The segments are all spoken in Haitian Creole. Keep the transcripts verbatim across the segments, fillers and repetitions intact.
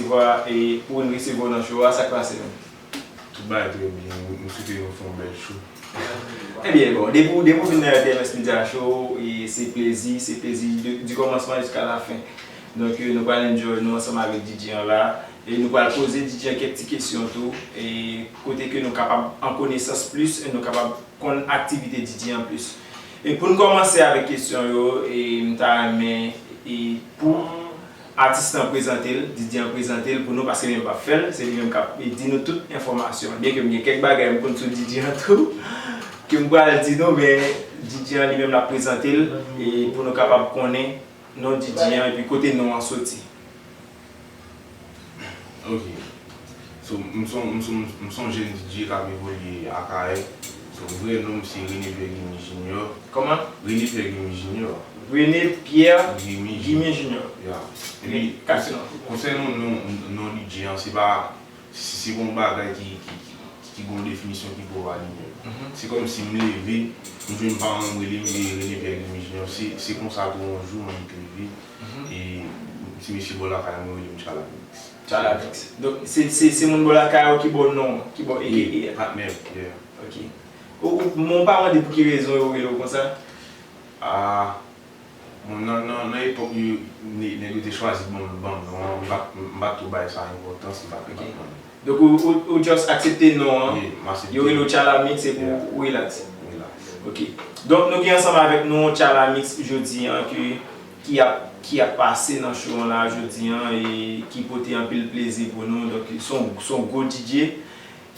Resevwa, e pou n resevwa w nan show a, sa k pase menm? Tout bagay trè byen, m swete nou fè yon bèl show. Ebyen, bon, depi w, depi w vin nan R T M S Media Show, e se plezi, se plezi de, du commencement jusqu'à la fin. Donk, e, nou pral enjoy nou ansanm avèk D J an la, e nou pral poze D J an kèk ti kesyon tou, e kote ke nou kapab an konesans plis, e nou kapab konn aktivite D J an plis. E pou n kòmanse avèk kesyon yo, e m ta renmen, e pou atis lan prezante l, D J an prezante l pou nou, paske li menm p ap fè l, se li menm k ap, e, di nou tout enfòmasyon. Byen ke m gen kèk bagay m konn sou D J an tou, ke m pral di nou, men D J an li menm l ap prezante l, e pou nou kapab konnen non D J an, epi kote non an soti. Ok. So, m son, m son, m son jèn D J k ap evolye Akayè. So, vrè non m se René Pierre Guimy Junior. Kòman? René Pierre Guimy Junior. René Pierre Guimy Junior. Guimy Junior. Ya. Epi, kat non. Konsènan non, non D J an, se pa, se, se pa yon bagay ki, ki, ki, ki gen yon definisyon ki twò valide. Mhm. Se kòmsi m leve, m jwenn paran m rele m, e René Pierre Guimy Junior. Se, se konsa tou yon jou, mwen leve. Mhm. E ti mesye bò lakay mwen rele m Tchalamix. Tchalamix. Donk, se, se, se moun bò lakay ou ki ba w non, ki ba w A K A a? Yeah, patnè, yeah. Ok. Ou, ou, men w pa mande pou ki rezon yo rele w konsa? Ah, bon, nan, nan, nan epòk yo, ne-, nèg yo te chwazi ban m, ban m non an, m pa t, m pa t twò bay sa enpòtans, m pa t, m pa t konnen. Donk, ou, ou, ou just aksepte non an. Wi, m aksepte. Yo rele w Tchalamix, se pou ou relax. Relax. Ok. Donk, nou gen ansanm avèk nou Tchalamix jodi an, ke, ki ap, ki ap pase nan show an la jodi an, e ki pote anpil plezi pou nou. Donk, se yon, se yon gwo D J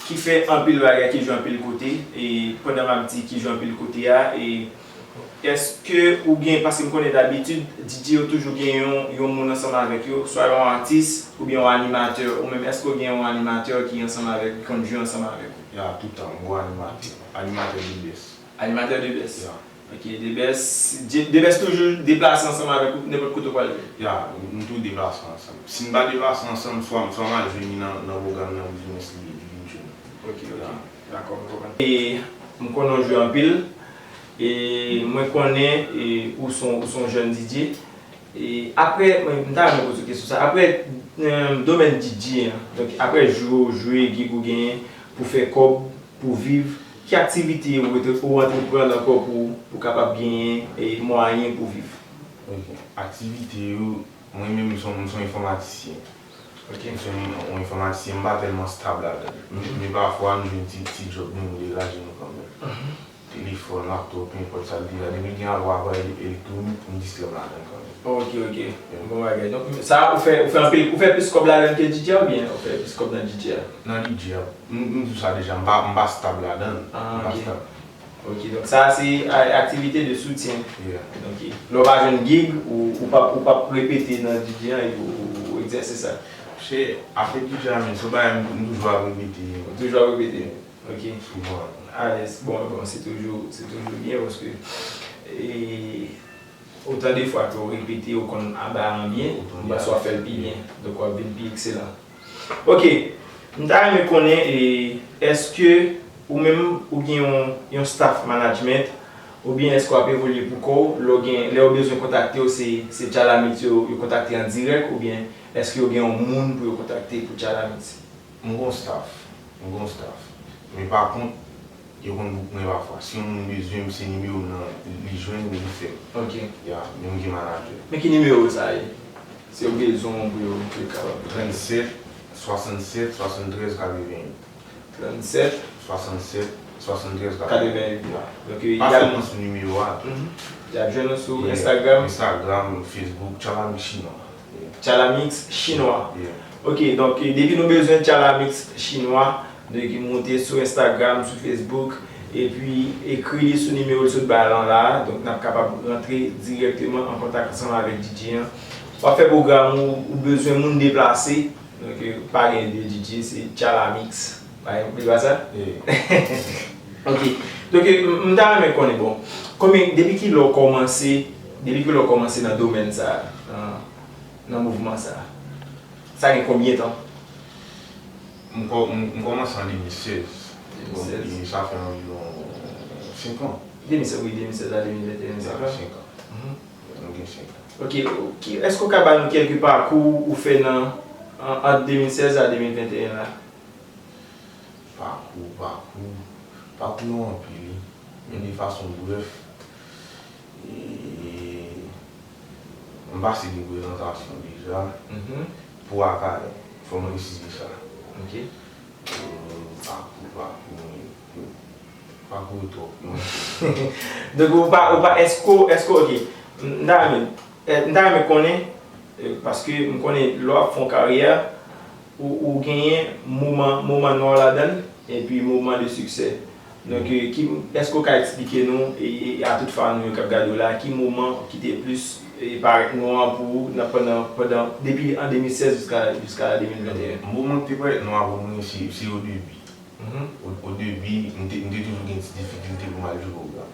ki fè anpil bagay, ki jwe anpil kote. E pandan m ap di ki jwe anpil kote a, e èske ou gen, paske m konnen dabitid, D J yo toujou gen yon, yon moun ansanm avèk yo, swa yon atis, oubyen yon animatè, ou menm, èske w gen yon animatè ki ansanm avèk, ki konn jwe ansanm avèk ou? Ya, tout tan, m gen yon animatè. Animatè de bès. Animatè de bès. Ya. Ok, de bès, de, de bès toujou deplase ansanm avèk ou, nenpòt kote w pral jwe? Ya, nou toujou deplase ansanm. Si n pa deplase ansanm, swa, swa m al jwenn li nan, nan pwogram nan, oubyen si li, li vin jwenn mwen. Ok, ok. Ya. Dakò, m konprann. E m konnen w jwe anpil. E mwen konnen, e, ou se yon, ou se yon jèn D J. E apre, mwen, m ta renmen poze w kesyon sa. Apre, em, domèn D J an, donk, apre jwe w jwe, gig ou genyen pou fè kòb, pou viv, ki aktivite ou rete, ou antreprann ankò pou, pou kapab genyen, e, mwayen pou viv? Ok. Aktivite yo, mwen menm, m se yon, m se yon enfòmatisyen. Ok. M se yon, yon enfòmatisyen, m pa tèlman stab ladan l. Men, men pafwa, m jwenn ti, ti djòb nou, nou degaje nou kanmenm. Mhm. Telefòn, laptòp, nenpòt sa l deja. Depi l gen rapò avèk elektwonik, m distrè m ladan l kanmenm. Ok, ok. Yeah. Bon bagay. Donk, sa, ou fè, ou fè anpil, ou fè plis kòb ladan l ke D J a, oubyen ou fè plis kòb nan D J a? Nan D J a. M, m di w sa deja, m pa, m pa stab ladan l. Ah, ok. M pa stab. Ok, donk sa se a, aktivite de soutyen. Yeah. Ok. Lè w pa jwenn gig, ou, ou p ap, ou p ap repete nan D J a epi ou, ou egzèse sa. Se afè D J a menm, se yon bagay m, m toujou ap repete. Ou toujou ap repete. Ok. Souvan. Alèz. Bon, bon, se toujou, se toujou byen paske, e, otan de fwa ke w repete, ou konn aba an byen, ou konn aba, ou fè l pi byen. Donk, w ap vin pi ekselan. Ok. M ta renmen konnen, e, èske ou menm, ou gen yon, yon staff management, oubyen èske w ap evolye pou kò w, lè w gen, lè yo bezwen kontakte w, se, se Tchalamix yo, yo kontakte an dirèk, oubyen èske yo gen yon moun pou yo kontakte pou Tchalamix? M gon staff. M gon staff. Men pa kont, yo konn book mwen pafwa. Si yon moun bezwen m, se nimewo m nan, li jwenn, li fè m. Ok. Ya, men m gen manadjè. Men ki nimewo sa ye? Si yo bezwen w pou yo, pou yo kapab. Trannsèt, swasannsèt, swasanntrèz, katrevenn. Trannsèt. Swasannsèt, swasantrèz, katrevenn. Ya. Donk, pa sèlman sou nimewo a tou. Mhm. Y ap jwenn nou sou Instagram. Instagram, Facebook, Tchalamix Chinwa. Tchalamix Chinwa. Yeah. Ok, donk, depi nou bezwen Tchalamix Chinwa, donk, moute sou Instagram, sou Facebook, epi ekri li sou nimewo l sot ba lan la. Donk, n ap kapab rantre dirèkteman an kontak ansanm avèk D J an. W ap fè pwogram ou, ou bezwen moun deplase. Donk, pa gen de D J, se Tchalamix. Bay, ou pa sa? Ok. Donk, m, m ta renmen konnen, bon, konbyen, depi ki lè w kòmanse, depi ki lè w kòmanse nan domèn sa a, nan, nan mouvman sa a? Sa gen konbyen tan? M kò-, m, m kòmanse an de mil sèz. De mil sèz. Donk, e sa fè anviwon senk an. De mil sèz, wi, de mil sèz a de mil venteyen, senk an. Senk an. Mhm. Nou gen senk an. Ok, ok. Èske w ka ba nou kèlke pakou ou fè nan, an, ant de mil sèz a de mil venteyen la? Pakou, pakou, pakou nou anpil, wi. Men de fason brèf, e, m pase de prezantasyon deja. Mhm. Pou Akayè, fò m presize sa. Ok. E, pakou, pakou, men, pakou yo twòp, non. Donk, ou pa, ou pa, èske, èske, ok, m ta renmen, eh, m ta renmen konnen, eh, paske m konnen lè w ap fè yon karyè, ou, ou genyen moman, moman nwa w ladan l, epi moman de siksè. Donk, eh, ki, èske w ka eksplike nou, e, e a tout fan nou yo k ap gade w la, ki moman ki te plis, eh, parèt nwa pou ou nan, pandan, pandan, depi an de mil sèz jiska, jiska de mil venteyen? Moman ki te parèt nwa pou mwen, se, se o debi. Mhm. O, o debi, m te, m te toujou gen ti difikilte pou m al jwe pwogram.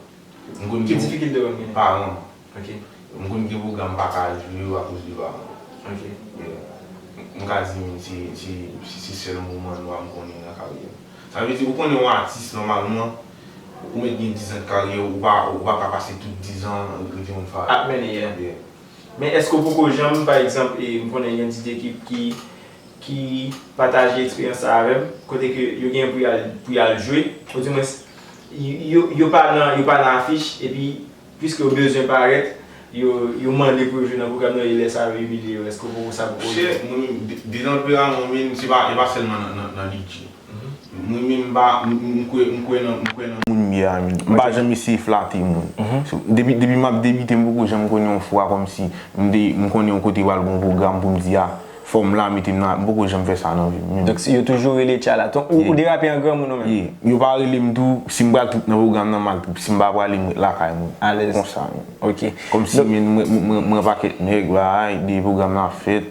M konn gen. Ki difikilte w konn genyen? Paran. Ok. M konn gen pwogram m pa ka al jwe yo akoz de paran. Ok. Yeah. M, m ka di menm se, se, se, se sèl moman nwa m konnen nan karyè m. Sa vle di, ou konnen yon atis, nòmalman, ou mèt gen dizan de karyè, ou pa, ou pa ka pase tout dizan rete yon faz. Ap mennen, yeah. Yeah. Men èske w poko janm, pa egzanp, e m konnen gen D J ki, ki, ki pataje eksperyans sa avè m, kote ke yo gen pou y al, pou y al jwe, odimwens, yo, yo, yo pa nan, yo pa nan afich, epi, piske yo bezwen parèt, yo, yo mande pou yo jwe nan pwogram nan, e lè sa yo imilye yo. Èske w poko sa poko rive? Monchè, mwen menm, de, de tanperaman mwen menm, se pa, e pa sèlman nan, nan, nan D J. Mhm. Mwen menm, m pa, m, m, m kwè, m kwè nan, m kwè nan moun m ye a, menm. M pa janm eseye flate moun. Mhm. So, depi, depi m ap debite, m poko janm konnen yon fwa kòmsi m te, m konnen yon kote pral gon pwogram pou m di, a, fò m la, mete m nan, m poko janm fè sa nan vi m, menm. Donk, si yo toujou rele Tchala. Ton, ou, ou derape an granmoun ou menm? Yeah. Yo pa rele m tou, si m pral trip nan pwogram nan, m al trip. Si m pa prale, m ret lakay mwen. Alèz. Konsa, menm. Ok. Kòmsi, menm, mwen, mwen, mwen, mwen pakèt nèg, bay, de pwogram nan ap fèt,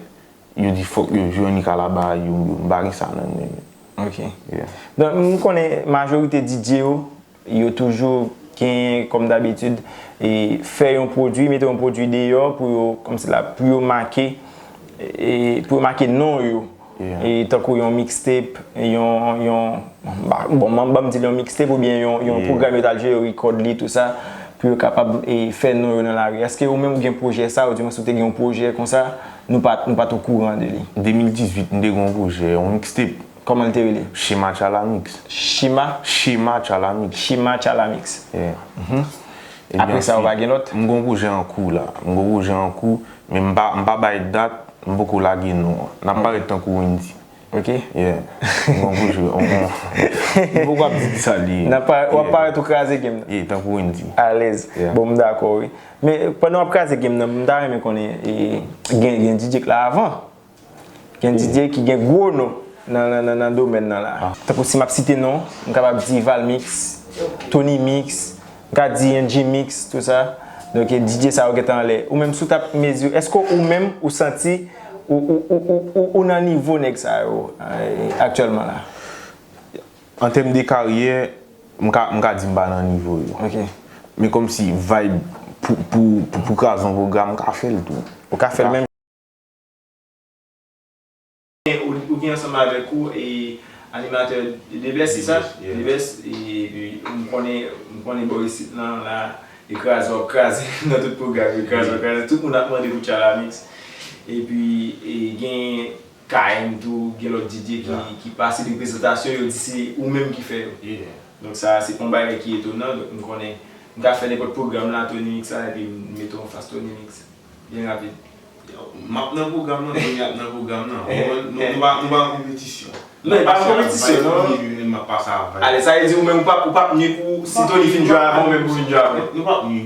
yo di fòk yo jwe, annik al aba yo, yo, m pa gen sa nan men, menm. Ok. Yeah. Donk, m konnen majorite D J yo, yo toujou gen, kòm dabitid, e, fè yon pwodui, mete yon pwodui deyò pou yo, kòmsi la, pou yo make, e, pou yo make non yo. Yeah. E, tankou yon mixtape, yon, yon, ba, bon, ban, ban m di l yon mixtape oubyen yon, yon pwogram yo t al jwe, yo record li, tou sa, pou yo kapab, e, fè non yo nan lari. Èske ou menm ou gen pwojè sa, oudimwens ou te gen yon pwojè konsa, nou pa, nou pa t okouran de li? De mil dizuit, m te gen yon pwojè, yon mixtape. Kòman l te rele? Chema Tchala Mix. Chema? Chema Tchala Mix. Chema Tchala Mix. Yeah. Mhm. Ebyen, apre sa, ou pa gen lòt? M gen yon pwojè an kou la. M gen yon pwojè an kou, men m pa, m pa bay dat, m poko lage non an. N ap parèt tankou Wendy. Ok. Yeah. M gen yon pwojè, on, on. M poko ap di ki sa li ye. N ap pa, w ap parèt ou kraze game nan. Yeah, tankou Wendy. Alèz. Yeah. Bon, m dakò, wi. Men, pandan w ap kraze game nan, m ta renmen konnen, e, gen, gen D J k la avan. Gen D J ki gen gwo non nan, nan, nan, nan domèn nan la. Ah. Tankou si m ap site non, m kapab di Valmix, Tony Mix, m ka di N G Mix, tou sa. Donk, D J sa yo gentan anlè. Ou menm, si w t ap mezi, èske ou menm, ou santi ou, ou, ou, ou, ou, ou nan nivo nèg sa yo, eh, aktyèlman la? An tèm de karyè, m ka, m ka di m pa nan nivo yo. Ok. Men kòmsi vibe pou, pou, pou, pou kraze yon pwogram, m ka fè l tou. Ou ka fè l menm? Ou, ou gen ansanm avèk ou, e, animatè Debès, se sa? Debès, yeah. Debès, e, e, m konnen, m konnen bò isit lan, la, e kraze w ap kraze nan tout pwogram, e kraze w ap kraze. Tout moun ap mande pou Tchala Mix. Epi, e, gen K M tou, gen lòt D J ki, ki pase de prezantasyon, yo di se ou menm ki fè yo. Yeah. Donk sa, se pa yon bagay ki etonan, donk m konnen, m ka fè nenpòt pwogram la, Tony Mix la, epi m mete w anfas Tony Mix. Byen rapid. M ap nan pwogram nan, Tony ap nan pwogram nan. Nou, nou, nou pa, nou pa nan konpetisyon. Non, e pa nan konpetisyon, non. Alèz, sa vle di ou menm ou p ap, ou p ap nwi pou, si Tony fin jwe avan, ou menm pou fin jwe avan. Nou p ap nwi.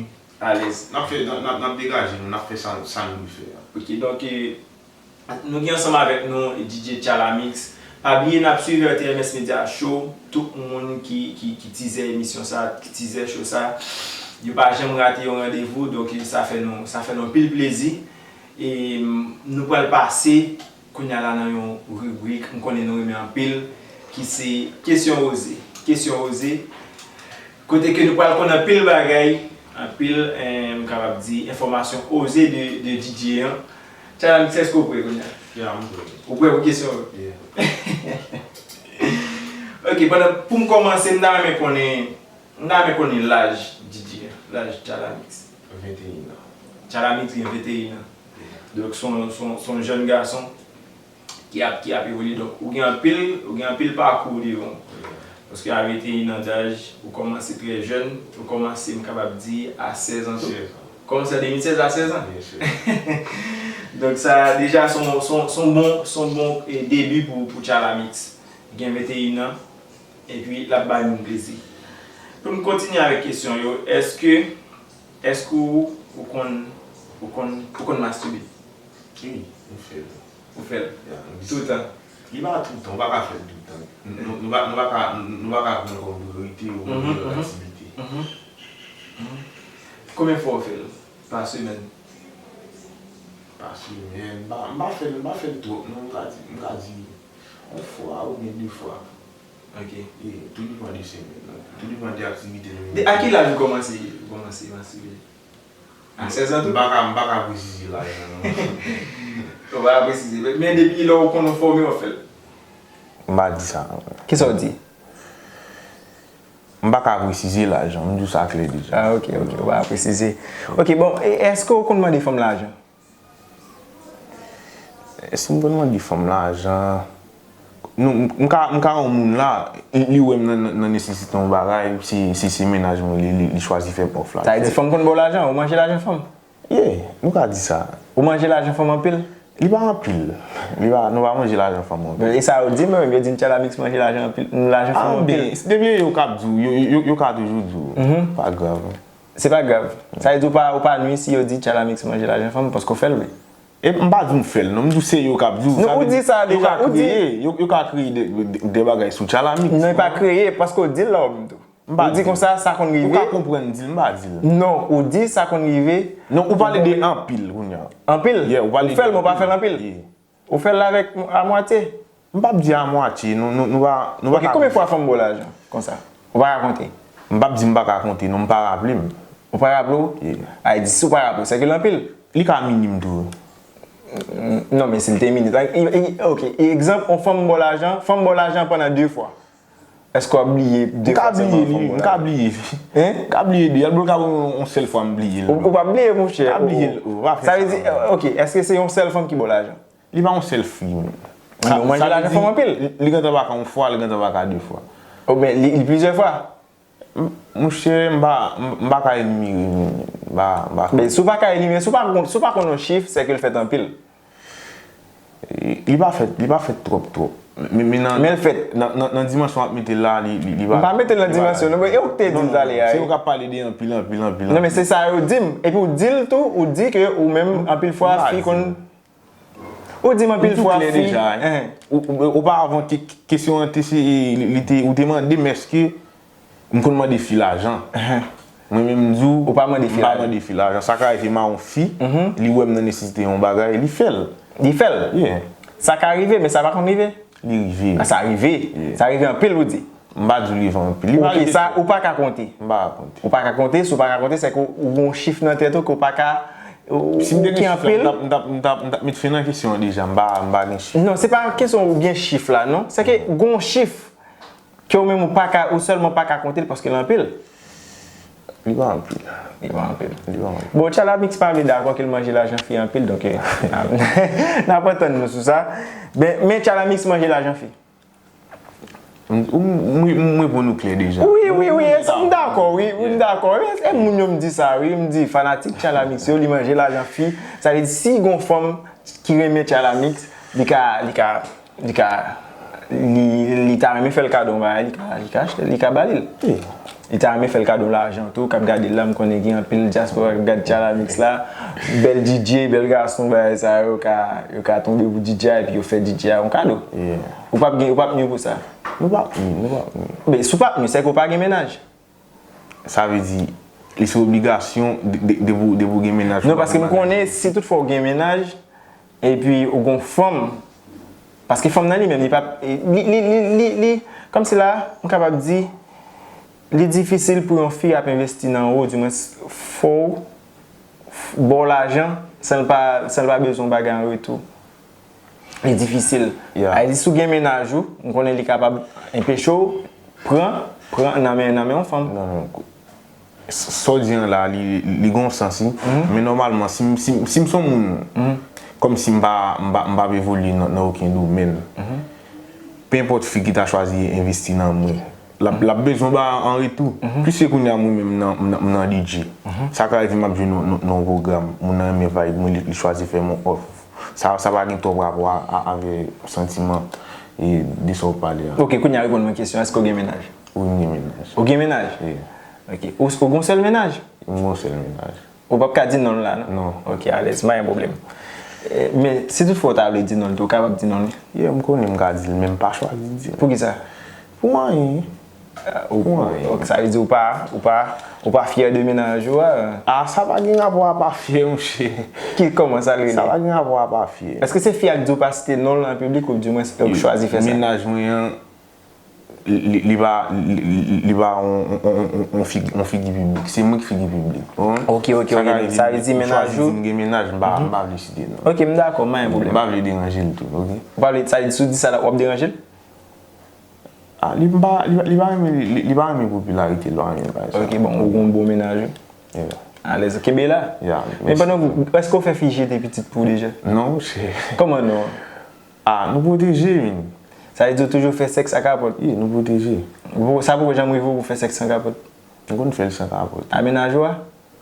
Alèz. N ap fè, n ap, n ap, n ap degaje nou, n ap fè sa, sa nou vle fè a. Ok, donk, e, nou gen ansanm avèk nou D J Tchala Mix. Pa bliye n ap swiv R T M S Media Show. Tout moun ki, ki, ki tizè emisyon sa, ki tizè show sa, yo pa janm rate yon randevou. Donk, sa fè nou, sa fè nou anpil plezi. E, m, nou pral pase kounye a la nan yon ribrik m konnen nou renmen anpil, ki se Kesyon Oze. Kesyon Oze, kote ke nou pral konn anpil bagay, anpil, eh, m kapab di, enfòmasyon oze de, de D J an. Tchala Mix, èske w prè kounye a? Yeah, m prè. Ou prè pou kesyon yo? Yeah. Ok, pandan, pou m kòmanse, m ta renmen konnen, m ta renmen konnen laj D J an, laj Tchala Mix. Venteyen an. Tchala Mix gen venteyen an. Donk, se yon, se yon, se yon jèn gason ki ap, ki ap evolye. Donk, ou gen anpil, ou gen anpil pakou devan w. Paske a venteyen an daj, ou kòmanse trè jèn, ou kòmanse, m kapab di, a sèz an tou. Sèz an. Kòmanse an de mil sèz a sèz an. Byen si. Donk, sa deja, se yon, se yon, se yon bon, se yon bon, eh, debi pou, pou Tchalamix. Gen venteyen an, epi l ap bay moun plezi. Pou n kontinye avèk kesyon yo, èske, èske ou, ou konn, ou konn, ou konn mastibe? Wi, m fè l. Ou fè l? Ya, m Toutan? Li pa toutan, ou pa ka fè l toutan. Nou, nou pa, nou pa ka, nou pa ka pran l kòm priyorite ou Mhm, yon mhm. aktivite. Mhm. Mhm. Konbyen fwa ou fè l pa semèn? Pa semèn, m pa, m pa fè l, m pa fè l twòp, non, m ka di, m ka di yon fwa oubyen de fwa. Ok. E, tou depann de semèn nan. Tou depann de aktivite nou. De, a ki laj ou kòmanse, ou kòmanse mastibe? A sèz an tou? M pa ka, m pa ka presize laj lan, non. Ou pa ka presize. Men, men depi lè ou konn ou fòme, w ap fè l? M pa di sa. Kisa w di? M pa ka presize laj lan, m di w sa klè deja. Ah, ok, ok, ou pa ka presize. Ok, bon, e èske ou konn mande fanm lajan? Èske m konn mande fanm lajan? Non, m, m ka, m ka yon moun la, li, li wè m nan, nan, nan nesesite yon bagay, se, se, se mennaj mwen, li, li, li chwazi fè m òf la. Sa vle di fanm konn ba w lajan, ou manje lajan fanm? Yeah, nou ka di sa. Ou manje lajan fanm anpil? Li pa anpil. Li pa, nou pa manje lajan fanm anpil. E sa yo di, mwen menm, yo di m Tchalamix manje lajan anpil, lajan fanm Ah, anpil. Ben, depi yo k ap di w, yo, yo, yo ka toujou di w. Mhm. Pa grav. Se pa grav. Sa vle di ou pa, ou pa nwi si yo di Tchalamix manje lajan fanm, paske w fè l, wi. E m pa di w m fè l, non, m di w se yo k ap di w. Non, ou di sa deja, ou di. Yo ka kreye, yo, yo ka kreye de, de, de bagay sou Tchalamix. Non, e pa kreye, paske w di l la ou menm tou. M pa di l. Ou di konsa, sa konn rive. Ou ka konprann di l, m pa di l. Non, ou di sa konn rive. Non, ou pale de anpil kounye a. Anpil? Yeah, ou pale de anpil. Ou fè l, men w pa fè l anpil. Yeah. Ou fè l avèk a mwatye. M p ap di a mwatye, nou, nou, nou pa, nou pa ka. Ok, konbyen fwa fanm ba w lajan konsa? Ou pa ka konte? M p ap di m pa ka konte, non, m pa raple m. Ou pa raple w? Yeah. Ay, di si w pa raple w, sèke l anpil. Li ka minim tou. Mm, non, men si l te minim, i, i, ok, egzanp, yon fanm ba w lajan, fanm ba w lajan pandan de fwa. Èske w ap bliye de fwa sèlman fanm ba w lajan? M ka bliye li, wi, m ka bliye li. Hein? M ka bliye li. Al blo ka yon, yon sèl fwa m bliye l. Ou, ou p ap bliye, monchè. M ka bliye l, ou pa fè sa. Sa vle di, euh, ok, èske se yon sèl fanm ki ba w lajan? Li pa yon sèl fi, men. Non, ou manje lajan fanm anpil. Li, li gentan pa ka yon fwa, li gentan pa ka de fwa. Oh, men li, li plizyè fwa? M, monchè, m pa, m, m pa ka enimere, men, m pa, m pa. Men si w pa ka enimere, si w pa konn, si w pa konn yon chif, sèke l fèt anpil. Li pa fèt, li pa fèt twòp, twòp. Men, men nan, men l fèt. Nan, nan, nan dimansyon w ap mete l la, li, li, li pa. M pa mete l nan dimansyon, non, men e ou k te di m talè a, se ou k ap pale de anpil, anpil, anpil, anpil. Non, men se sa yo di m. Epi w di l tou, ou di ke ou menm, anpil fwa, fi konn. Ou di m anpil fwa, fi. M tou klè deja, hein. Ou, ou, oparavan, ke, kesyon an te, se, li, li te, ou te mande m èske m konn mande fi lajan. Mwen menm m di w, ou pa mande fi lajan. M pa mande fi lajan. Sa ka rive m a yon fi, li wè m nan nesesite yon bagay, li fè l. Li fè l? Yeah. Sa ka rive, men sa pa konn rive? Li rive. Ah, sa rive? Yeah. Sa rive anpil, ou di? M pa di w li rive anpil. Li pa rive sa, ou pa ka konte. M pa ka konte. Ou pa ka konte, si w pa ka konte, sèke ou, ou gen yon chif nan tèt ou ke w pa ka, ou, ki anpil. Si m te gen chif la, m t ap, m t ap, m t ap, m t ap met fen nan kesyon an deja, m pa, m pa gen chif. Non, se pa kesyon ou gen chif la, non. Sèke gen yon chif ke ou menm ou pa ka, ou sèlman pa ka konte l paske l anpil. Li pa anpil. Li pa anpil. Li pa anpil. Bon, Tchalamix pa vle dakò ke l manje lajan fi anpil, donk, eh, n ap, n ap antann nou sou sa. Men, men Tchalamix manje lajan fi. M, m, m, m reponn ou klè deja. Wi, wi, wi, e sa, m dakò, wi, wi, m dakò. E, e moun yo m di sa, wi, m di fanatik Tchalamix yo, li manje lajan fi. Sa vle di, si gon fanm ki renmen Tchalamix, li ka, li ka, li ka, li, li ta renmen fè l kado yon bagay, li ka, li ka achte, li ka ba li l. Wi. Li ta renmen fè l kado lajan tou, k ap gade l la, m konnen gen anpil dyaspora k ap gade Tchalamix la, bèl D J, bèl gason, bagay sa yo, ka, yo ka tonbe pou D J a, epi yo fè D J a yon kado. Yeah. Ou p ap gen, ou p ap nwi pou sa. Nou p ap nwi, nou p ap nwi. Men si w p ap nwi, sèke w pa gen mennaj. Sa vle di, li se obligasyon de, de, depi w, depi w gen mennaj. Non, paske m konnen si toutfwa w gen mennaj, epi ou gon fanm, paske fanm nan li menm, li pa, li, li, li, li, li, kòmsi la, m kapab di, li difisil pou yon fi ap envesti nan ou, dimwens, fò w f-, ba w lajan, san l pa, san l pa bezwen yon bagay an retou. Li difisil. Yeah. Sa vle di, si w gen mennaj ou, m konnen li kapab enpeche w pran, pran nan men, nan men yon fanm. Non, non. S-, sa w di an la, li, li gen yon sans, wi. Mhm. Men nòmalman, si m, si m, si m se yon moun, mhm, Kòmsi m pa, m pa, m p ap evolye nan, nan okenn domèn. Pe enpòt fi ki ta chwazi envesti nan mwen, l ap, l ap bezwen ba an retou. Pliske kounye a mwen menm m nan, m nan, m nan D J. Sa ka rive m ap jwe nan, nan, nan yon pwogram, moun nan renmen vibe mwen, li, li chwazi fè m yon òf. Sa, sa pa gen twòp rapò a, a, avè santiman e de sa w pale a. Ok, kounye a reponn mwen kesyon, èske w gen mennaj? Wi, m gen mennaj. Ou gen mennaj? Wi. Ok. Ou, ou gen yon sèl mennaj? M gen yon sèl mennaj. Ou p ap ka di non l la, non? Non. Ok, alèz, pa gen pwoblèm. Eh, men, si toutfwa w ta vle di non l tou, ou kapab di non l? Yeah, m konnen m ka di l, men m pa chwazi di l. Poukisa? Pou anyen. Ah, ou, pou anyen. Ok, sa vle di ou pa, ou pa, ou pa fyè de mennaj ou a? Ah, sa pa gen rapò a pa fyè, monchè. Ki, kòman sa l rele? Sa pa gen rapò a pa fyè. Èske se fi a k di w pa site non l an piblik oudimwens ou k chwazi fè sa? Mennaj mwen an, li, li pa, li, li, li pa yon, yon, yon, yon, yon figi, yon figi piblik. Se mwen ki figi piblik. Ou konprann? Ok, ok, ok. Sa ka rive, sa vle di mennaj ou. Chwazi di m gen mennaj, m pa, m pa vle site non. Ok, m dakò, pa gen pwoblèm. M pa vle deranje l tou, ok? Ou pa vle, sa vle di si w di sa la, w ap deranje l? Ah, li pa, li, li pa renmen, li, li pa renmen popilarite l, pa renmen bagay sa. Ok, bon, ou gon bon mennaj, wi. Yeah. Alèz, kenbe la. Yeah, mèsi. Men pandan w, èske w fè fi jete pitit pou w deja? Non, monchè. Kòman non? Ah, nou pwoteje, men. Sa vle di w toujou fè sèks ak kapòt? Yeah, nou pwoteje. Ou, sa poko janm rive w pou w fè sèks san kapòt? M konn fè l san kapòt. A mennaj ou a?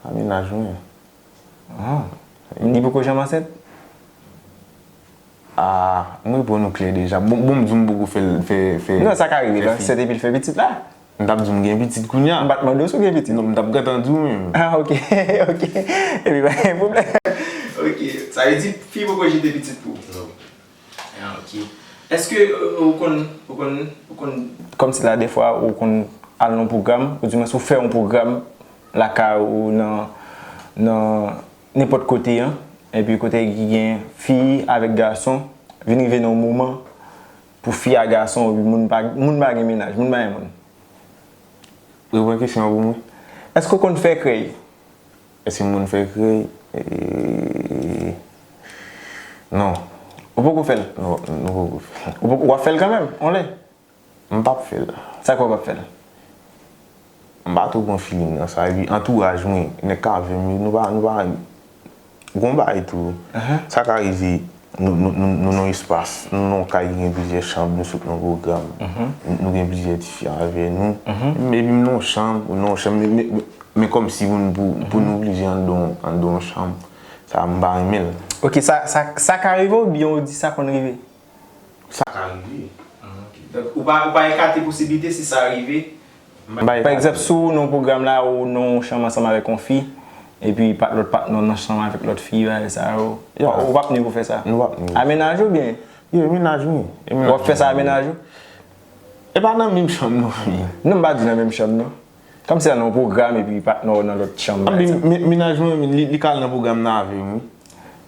A mennaj mwen. Ah. Li poko janm ansent? Ah, m reponn ou klè deja. Bon, bon, m di w m poko fè l, fè, fè. Non, sa ka rive, fè l ansent epi l fè pitit la. M t ap di w m gen pitit kounye a. M pa t mande w si w gen pitit. Non, m t ap gentan di w menm. Ah, ok, ok. Epi pa gen pwoblèm. Ok, sa vle di fi poko jete pitit pou ou? Non. Ah, ok. Èske, euh, ou konn, ou konn, ou konn, kòmsi la, defwa, ou konn al nan pwogram, oudimwens ou fè yon pwogram lakay ou nan, nan nenpòt kote an, epi kote ki gen fi avèk gason, vin rive nan yon moman pou fi a gason, epi moun pa, moun pa gen mennaj, moun pa gen moun. Reprann kesyon an pou mwen. Èske w konn fè krèy? Èske m konn fè krèy? Eh, non. Ou poko fè l? Non, nou poko fè l. Ou poko, w ap fè l kanmenm, on lè? M p ap fè l. Sa k fè w p ap fè l? M pa twò pran feeling nan sa. Epi antouraj mwen, nèg k avè m yo, nou pa, nou pa, gon bagay tou. Sa ka rive, nou, nou, nou, nou nan yon espas, nou nan yon kay ki gen plizyè chanm, nou sot nan pwogram, nou, nou gen plizyè tifi avè nou. Epi m nan yon chanm, ou nan yon chanm, men, men, men, men kòmsi pou, pou, pou nou oblije anndan, anndan yon chanm, sa m pa renmen l. Ok, sa, sa, sa ka rive w oubyen w di sa konn rive? Sa ka rive. Ah, ok. Donk, ou pa, ou pa ekate posiblite si sa rive? Pa egzanp, si w nan yon pwogram la, ou nan yon chanm ansanm avèk yon fi, epi pa, lòt patnè w nan chanm avèk lòt fi, bagay sa yo, ou p ap ni pou fè sa? Nou p ap ni. A mennaj ou byen? Yo, mennaj mwen. W ap fè sa a mennaj ou? E pa nan menm chanm non, wi. Non, m pa di nan menm chanm non. Kòmsi nan yon pwogram epi patnè w nan lòt chanm, pa egzanp. Mennaj mwen, li, li ka al nan pwogram nan avè m, wi.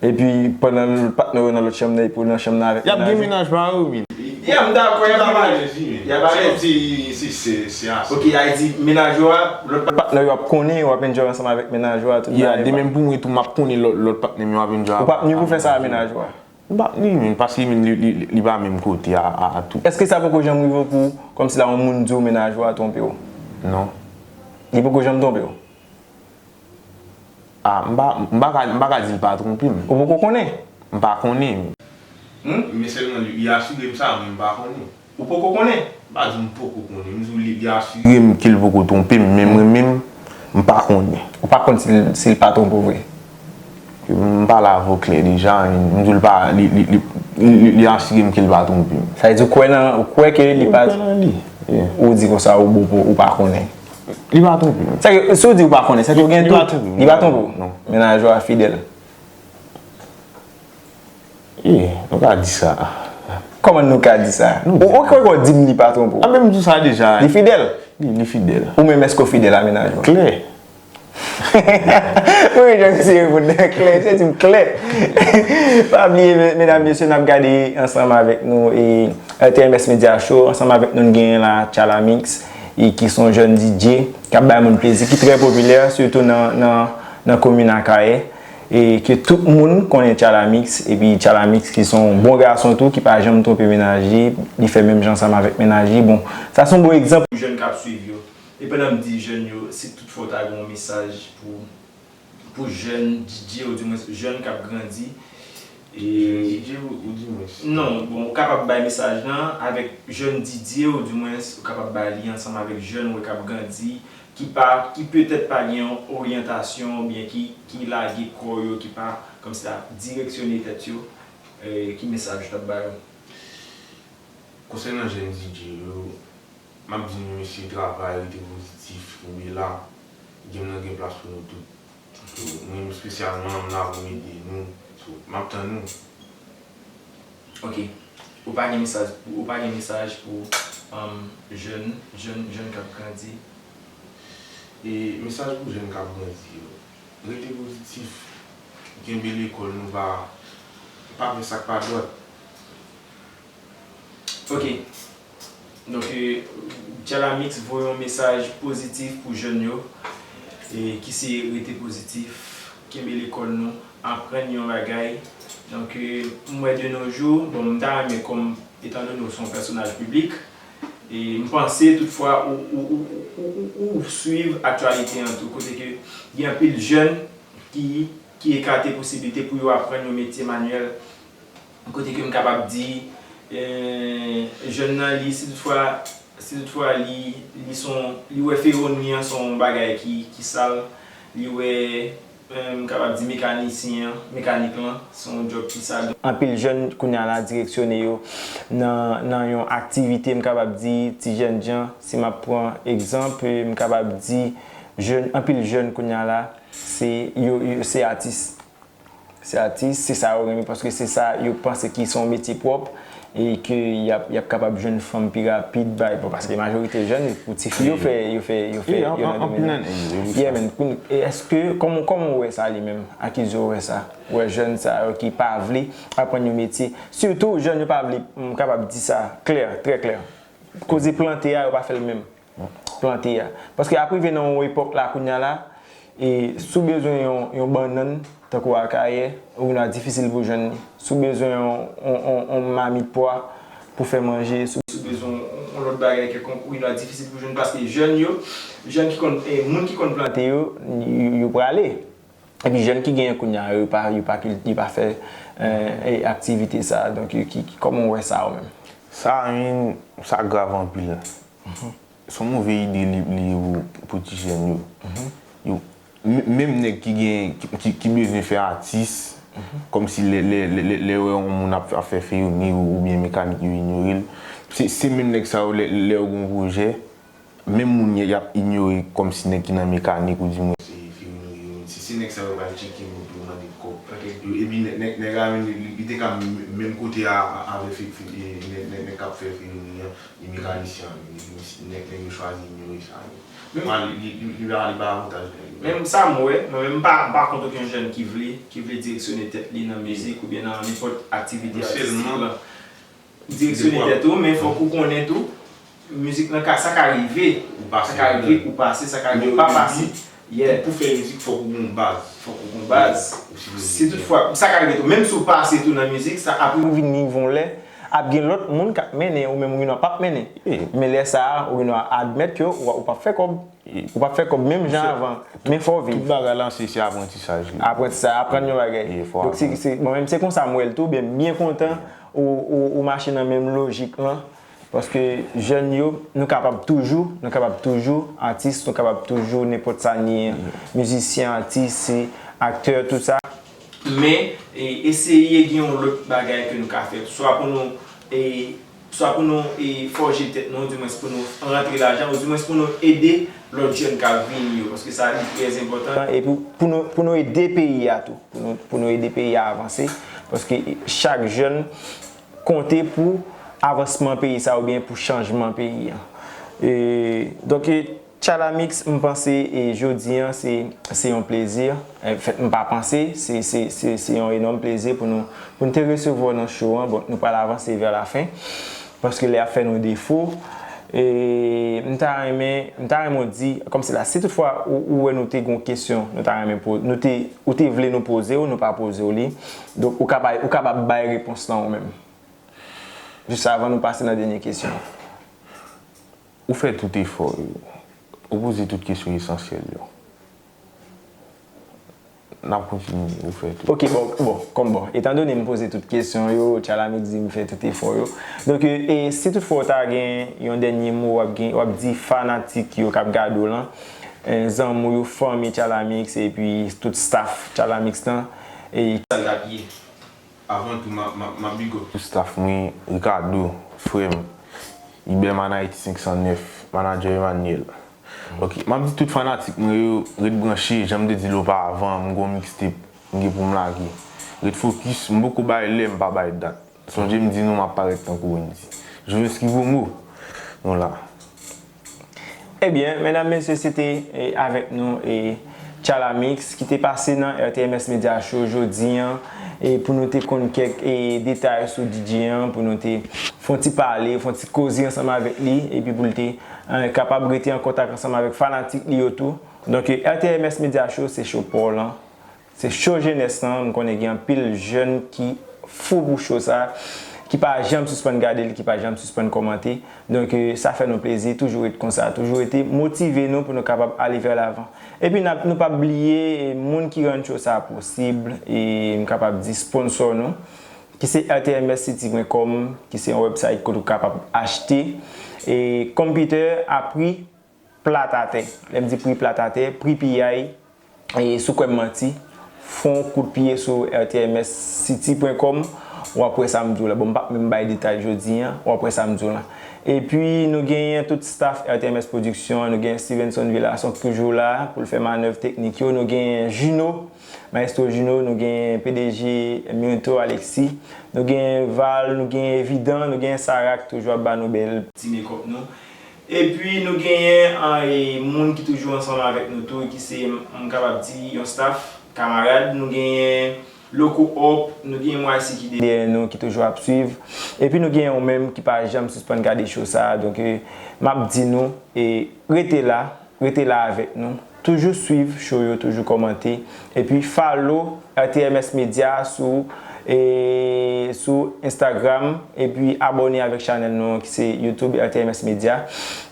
Epi pandan patnè w nan lòt chanm nan, epi w nan chanm nan avèk mennaj ou. Y ap gen mennaj pa yo, men. Ya, m dakò, y ap gen mennaj. Y ap alèz. Se, se, se, se ase. Ok, sa vle di mennaj ou a, lòt patnè yo ap konnen w ap enjoy ansanm avèk mennaj ou a, tout bagay. Ya, de menm pou mwen tou, m ap konnen lòt, lòt patnè m yo ap enjoy. Ou p ap ni pou fè sa a mennaj ou a? M p ap ni, men, paske li, li, li, li pa menm kote a, a, a tou. Èske sa poko janm rive w pou, kòmsi la, yon moun di w mennaj ou a twonpe w? Non. Li poko janm twonpe w? Ah, m pa, m pa ka, m pa ka di l pa twonpe m. Ou poko konnen? M pa konnen. Hmm? Men sèlman li, li asire m sa, men m pa konnen. Ou poko konnen? M pa di w m poko konnen. M di w li, li asire m ke l poko twonpe m, men mwen menm, m pa konnen. Ou pa konn si l, si l pa twonpe w vre? M pale avè w klè deja, m di w l pa, li, li, li, li, li asire m ke l pa twonpe m. Sa vle di w kwè nan, ou kwè ke li pa. M kwè nan li. Yeah. Ou di konsa, ou bon pou, ou pa konnen. Li pa twonpe m. Sa ke, si w di ou pa konnen, sa ke ou gen dout. Li pa twonpe m. Li pa twonpe w? Non. Mennaj ou a fidèl. Eh, nou ka di sa. Kòman nou ka di sa? Ou, ou kwè w di m li pa twonpe w? A, men m di w sa deja. Li fidèl? Li, li fidèl. Ou menm, èske w fidèl a mennaj ou? Klè. Wi, jan misye reponn nan klè, misye di m klè. Pa bliye, me-, medam, mesye, n ap gade ansanm avèk nou e R T M S Media Show. Ansanm avèk nou, n genyen la Tchalamix, e ki se yon jèn D J k ap bay moun plezi, ki trè popilè, sitou nan, nan, nan komin Akayè. E ke tout moun konnen Tchalamix, epi Tchalamix ki se yon bon gason tou, ki pa janm twonpe mennaj li, li fè menm jan ansanm avèk mennaj li. Bon, sa se yon bon egzanp pou jèn k ap swiv yo. E pandan m di jèn yo, si toutfwa w ta gen yon mesaj pou, pou jèn D J, oudimwens jèn k ap grandi, Jèn D J ou, ou di mwens? Non, bon, ou kapab bay mesaj lan avèk jèn D J ou, di mwens, ou kapab bay li ansanm avèk jèn ou k ap grandi, ki pa, ki petèt pa gen yon oryantasyon oubyen ki, ki lage kò yo, ki pa, kòmsi ta direksyone tèt yo, eh, ki mesaj ou t ap ba yo? Konsènan jèn D J yo, m ap di nou, mesye, travay, rete pozitif, kenbe la. Game nan gen plas pou nou tout. So, mwen menm espesyalman, m la pou m ede nou. So, m ap tann nou. Ok. Ou pa gen mesaj pou, ou pa gen mesaj pou, um, jèn, jèn, jèn k ap grandi? E mesaj pou jèn k ap grandi yo, rete pozitif, kenbe lekòl nou, pa, pa fè sa k pa dwat. Ok. Donk, eh, Djalamix voye yon mesaj pozitif pou jèn yo, eh, ki se rete pozitif, kenbe lekòl nou, aprann yon bagay. Donk, eh, m wè de nos jours, bon, m ta renmen kòm, etandone w se yon pèsonaj piblik, e m panse toutfwa ou, ou, ou, ou, ou, ou swiv aktyalite an tou, kote ke gen anpil jèn ki, ki ekate posiblite pou yo aprann yon metye manyèl. Kote ke m kapab di, eh, jèn nan, li, si toutfwa, si toutfwa li, li son, li wè feroni an son bagay ki, ki sal, li wè, eh, m kapab di mekanisyen an, mekanik lan, son djòb ki sal. Anpil jèn kounye a la direksyone yo nan, nan yon aktivite, m kapab di ti jèn jan, si m ap pran egzanp, eh, m kapab di jèn, anpil jèn kounye a la, se, yo, yo, se atis. Se atis, se sa yo renmen, paske se sa yo panse ki se yon metye pwòp e ke y ap, y ap kapab jwenn fanm pi rapid, bay, bon, paske majorite jèn, pou tifi yo fè, yo fè, yo fè, yo nan domèn nan. Yeah, men, pou, e èske, kòman, kòman w wè sa li menm? Akize w wè sa? W wè jèn sa yo ki pa vle aprann yon metye. Sitou, jèn yo pa vle, m kapab di sa klè, trè klè. Koze plante a, yo pa fè l menm. Plante a. Paske ap rive nan yon epòk la kounye a la, e si w bezwen yon, yon bannann, tankou Akayè, ou wè difisil pou jwenn li. Si w bezwen yon, yon, yon, yon mamit pwa pou fè manje, si w, si w bezwen yon, yon lòt bagay kèlkonk, ou wè difisil pou jwenn paske jèn yo, jèn ki konn, e moun ki konn plante yo, yo, yo prale. Epi jèn ki genyen kounye a, yo pa, yo pa kil-, yo pa fè, eh, eh, aktivite sa a. Donk, yo, ki, ki, kòman w wè sa ou menm? Sa, I mean, sa grav anpil. Se yon move ide li, li ye pou, pou ti jèn yo. Yo, m-, menm nèg ki gen, ki, ki, ki bezwen fè atis, kòmsi lè, lè, lè, lè, lè yo wè yon moun ap, ap fè feroni ou, oubyen mekanik, yo inyore l. Se, se menm nèg sa yo, lè, lè yo gen yon pwojè, menm moun y ap inyore kòmsi nèg ki nan mekanik ou di mwen se feroni yo. Se, se nèg sa yo pral tcheke moto yo mande kòb. Yo, epi nèg, nèg, nèg la menm, li, li, li te ka menm, menm kote a, a, avè fe, fe, e, nèg, nèg, nèg k ap fè feroni an, li mekanisyen an, li, li, nèg, nèg yo chwazi inyore sa yo. Li, li, li, li pa, li pa avantaj nèg yo. Men sa m wè, mwen menm m pa, m pa kont okenn jèn ki vle, ki vle direksyone tèt li nan mizik oubyen nan nenpòt aktivite atistik lan. Direksyone tèt ou, men fòk ou konnen tou, mizik lan ka, sa ka rive, sa ka rive ou pase, sa ka rive ou pa pase. Yeah. Pou, pou fè mizik, fòk ou gen yon baz. Fòk ou gen yon baz. Si toutfwa, sa ka rive tou, menm si w pase tou nan mizik, sa ap rive nivo yon lè, ap gen lòt moun k ap mennen, ou menm ou gen dwa p ap mennen. Men lè sa a, ou gen dwa admèt ke w, ou p ap fè kòb. Ou p ap fè kòb menm jan avan, men fò w viv. Tout bagay lan se, se aprantisaj li. Aprantisaj, aprann yon bagay. Donk, se, se, mwen menm, se konsa m wè l tou, byen, m byen kontan ou, ou, ou mache nan menm lojik lan. Paske jèn yo, nou kapab toujou, nou kapab toujou atis, nou kapab toujou nenpòt sa n ye an. Mizisyen, atis, aktè, tout sa. Men, e, eseye gen yon lòt bagay ke nou ka fè. Swa pou nou, e, swa pou nou, e, fòje tèt nou, oudimwens pou nou rantre lajan, oudimwens pou nou ede lòt jèn k ap vini yo. Paske sa, li trè enpòtan. Epi pou nou, pou nou ede peyi a tou. Pou nou, pou nou ede peyi a avanse. Paske chak jèn konte pou avansman peyi sa oubyen pou chanjman peyi an. E, donk, e, Tchalamix, m panse, e, jodi an, se, se yon plezi. Anfèt, m pa panse, se, se, se, se yon enòm plezi pou nou, pou nou te resevwa w nan show an. Bon, nou pral avanse vè lafen, paske lè a ap fè nou defo. E, m ta renmen, m ta renmen w di, kòmsi la, si toutfwa ou, ou wè nou te gen yon kesyon, nou ta renmen po-, nou te, ou te vle nou poze w, nou pa poze w li. Donk, ou ka bay, ou kapab bay repons lan ou menm. Jis avan nou pase nan dènye kesyon. Ou fè tout efò yo. Ou poze tout kesyon esansyèl yo. N ap kontinye, ou fè tou. Ok, bon, bon, kòm bon, etan done m poze tout kesyon yo, Tchalamix di m fè tout efò yo. Donk, e, e si toutfwa w ta gen yon dènye mo w ap gen, w ap di fanatik yo k ap gade w lan, e, zanmi w yo, fanmi Tchalamix, epi tout staff Tchalamix lan, e. Sa l t ap ye. Avan tou, m ap, m ap, m ap big up tout staff mwen, Ricardo, frè m, Iberman Haiti senk san nèf, manager Emmanuel. Ok, m ap di tout fanatik mwen yo, ret branche, jan m te di l oparavan, m gen yon mixtape m gen pou m lage. Ret fokis, m poko bay lè, m pa bay dat. Sonje m di nou m ap parèt tankou Wendyy. Jovenski Promo, nou la. Ebyen, medam, mesye, se te e, avèk nou e, Tchalamix ki te pase nan R T M S Media Show jodi an e, pou nou te konn kèk e, detay sou D J an, pou nou te fè yon ti pale, fè yon ti koze ansanm avèk li, epi pou l te e, kapab rete an kontak ansanm avèk fanatik li yo tou. Donk, e, R T M S Media Show, se show pa w lan. Se show jenès lan, m konnen gen anpil jèn ki fou pou show sa, ki pa janm sispann gade l, ki pa janm sispann kòmante. Donk, e, sa fè nou plezi, toujou ret konsa, toujou rete motive nou pou nou kapab ale vè lavan. Epi n ap, nou p ap bliye e, moun ki rann show sa posib, e m kapab di sponsor nou, ki se R T M S City point com, ki se yon website kote ou kapab achte e, computer a pri plat atè. Lè m di pri plat atè, pri piyay, e si w kwè m manti, fè yon kout pye sou R T M S City point com, w ap wè sa m di w la. Bon, m p ap menm bay detay jodi an, w ap wè sa m di w la. Epi, nou genyen tout staff R T M S Production, nou genyen Stevenson Villason ki toujou la pou l fè manèv teknik yo, nou genyen Juno, Maestro Juno, nou genyen P D G Mirto Alexis, nou genyen Val, nou genyen Evidan, nou genyen Sarah ki toujou ap ba nou bèl ti make-up nou. Epi nou genyen an, e, moun ki toujou ansanm avèk nou tou, ki se, m kapab di, yon staff, kamarad. Nou genyen Loco Up, nou genyen M Y C ki dèyè nou, ki toujou ap swiv. Epi nou genyen ou menm ki pa janm sispann gade show sa a. Donk, e, m ap di nou, e, rete la, rete la avèk nou. Toujou swiv show yo, toujou kòmante. Epi follow R T M S Media sou, e, sou Instagram. Epi abòne avèk chanèl nou an ki se YouTube R T M S Media.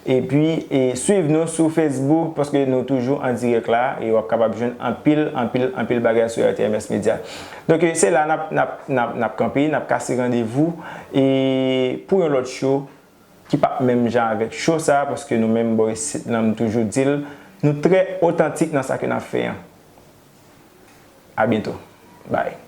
Epi, e, swiv nou sou Facebook paske nou toujou an dirèk la. E w ap kapab jwenn anpil, anpil, anpil bagay sou R T M S Media. Donk, e, se la n ap, n ap, n ap, n ap kanpe, n ap kase randevou. E pou yon lòt show, ki p ap menm jan avèk show sa, paske nou menm bò isit lan, m toujou di l, nou trè otantik nan sa ke n ap fè an. A byento. Bye.